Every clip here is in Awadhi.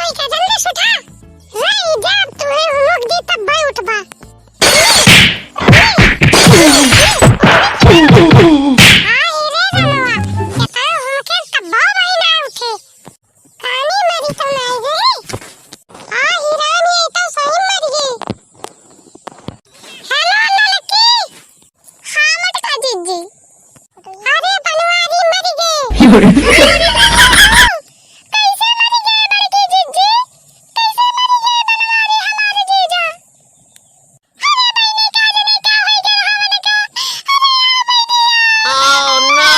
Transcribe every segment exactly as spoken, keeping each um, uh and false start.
पैसा जल्दी से उठा। रे, जब तुहे हुमुक दी तब भाई उठबा। आई रे रमवा, केतना हुमुके तब भाई ना उठे। कानी मरी तो नाई रे। आ हिरानी, ये तो सही मर गई। हेलो ललकी। हाँ मोटका जिज्जी। अरे बनवारी मर गई। कैसे मर गई बड़की जिज्जी? कैसे मर गई बनवारी हमारे जीजा? अरे बहिनी, का जाने का होई गए हमन का। अरे आ बहिनी। Oh no।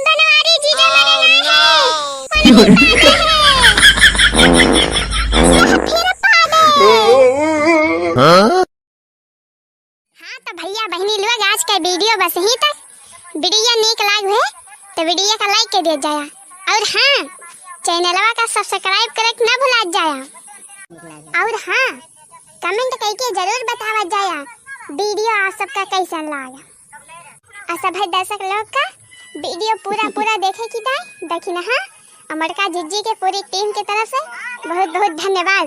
बनवारी जीजा मरे ना है। अरे ये पागल है। ये फिर पागल। हाँ? हाँ तो भैया बहिनी लोग, आज का वीडियो बस यहीं तक। वीडियो नीक लाग हुए तो वीडियो का लाइक कर दिया जाया। और हाँ, चैनलवा का सब्सक्राइब करे के ना भुला जाया। और हाँ, कमेंट करके जरूर बतावा जाया वीडियो आप सबका कैसन लागा। और सभी दर्शक लोग का वीडियो पूरा पूरा देखे की दाई, देखी ना, हाँ, अमरका जिज्जी के पूरी टीम की तरफ से बहुत बहुत धन्यवाद।